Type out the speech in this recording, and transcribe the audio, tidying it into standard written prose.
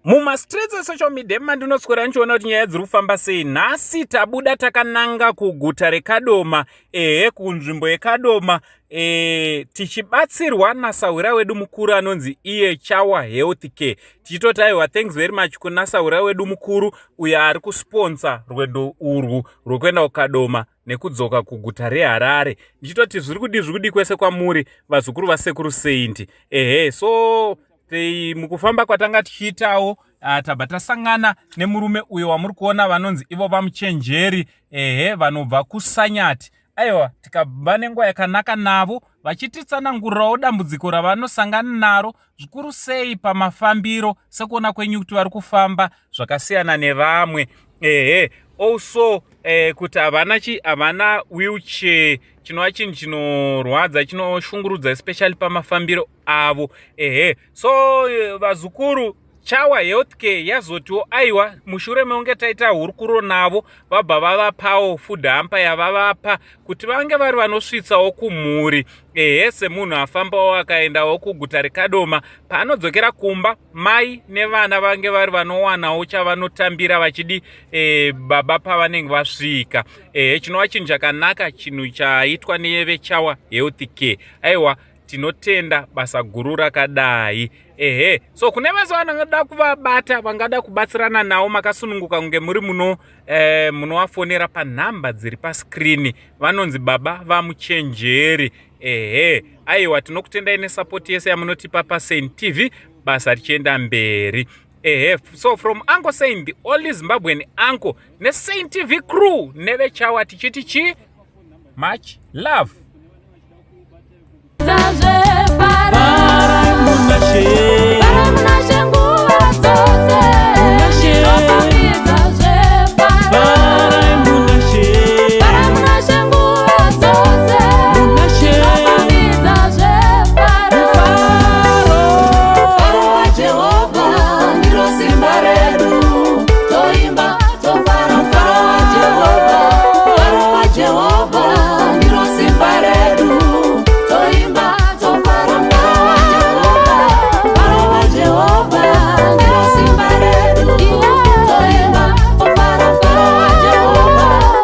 Mumastreets esocial media mandinoswera ndichiona kuti nyaya dziri kufamba sei. Nhasi tabuda takananga kuguta reKadoma, ehe, kunzvimbo yeKadoma, tichibatsirwa nasahwira wedu mukuru anonzi iye Chawa Health Care. Tichitoti aiwa, thanks very much kuna sahwira wedu mukuru uyo ari kusponsa rwendo urwu rwekuenda kuKadoma nekudzoka kuguta reHarare. Ndichitoti zviri kudi, zviri kudi kwese kwamuri vazukuru vaSekuru Saint. Ehe, so mukufamba kwatanga tichiitawo, tabva tasangana nemurume uyo wamuri kuona, vanonzi ivo VaMuchenjeri, ehe, vanobva kuSanyati. Aiwa, tikabva nenguva yakanaka navo vachititsanangurirawo dambudziko ravanosangana naro, zvikuru sei pamafambiro, sekuona kwenyu kuti vari kufamba zvakasiyana nevamwe. Ehe, also kuti havana chi havana wheelchair, chinova chinhu chinorwadza, chinoshungurudza, especially pamafambiro avo. Ehe, so vazukuru, Chawa Healthcare yazotiwo aiwa, mushure mekunge taita hurukuro navo, vabva vavapawo food hamper yavavapa kuti vange vari vanosvitsawo kumhuri. Ehe, semunhu afambawo akaendawo kuguta reKadoma, paanodzokera kumba mai nevana vange vari vanowanawo chavanotambira vachidi baba pavanenge vasvika. Ehe, chinova chinhu chakanaka, chinhu chaitwa neveChawa Health Care. Aiwa, tinotenda basa guru rakadai. Ehe, so kune vese vanoda kuvabata, vangada kubatsirana navo, makasununguka kunge muri muno munovafonera panhamba dziri paskrini. Vanonzi baba VaMuchenjeri. Ehe, aiwa, tinokutendai nesapoti yese yamunotipa paSaint TV, basa richienda mberi. Ehe, so from Uncle Saint, the only Zimbabwean uncle, neSaint TV crew neveChawa, tichiti chi much love.